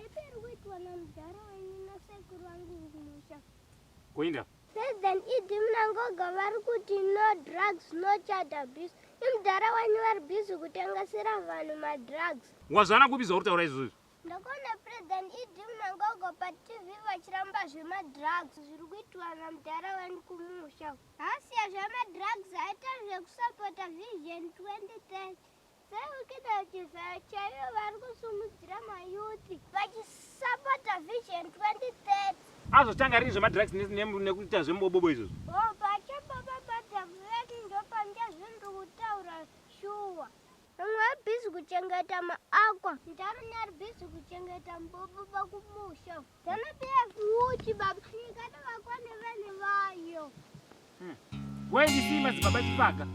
ipi iri kuitwa namudhara wenyu nasekuru vangu kumusha? Kuinda. President ED Mnangagwa vari kuti no drugs, no child abuse. Imudhara wenyu vari busy kutengesera vanhu madrugs. Wazvana kupi zvauri kutaura izvozvo? Ndakaona President ED Mnangagwa paTV vachiramba zvemadrugs zviri kuitwa namudhara wenyu kumusha. Hasiya zvemadrugs aita zvekusapota Vision 2030. Sewikida Chivhayo chaiyo vari kusumudzira mayouth vachisapota Vision 2030. Azotanga rini zvemadrugs nekuita zvemubobobo izvozvo? Oh, pachapapa padrugs vati ndopanja zvinhu kutaura shuwa. Vamwe vari busy kuchengeta maakwa. Ndaruni ari busy kuchengeta mubobobo kumusha. Zanu PF uchi baba. Nyika tovakwa nevene vayo. Where you see madzibaba Chipaga?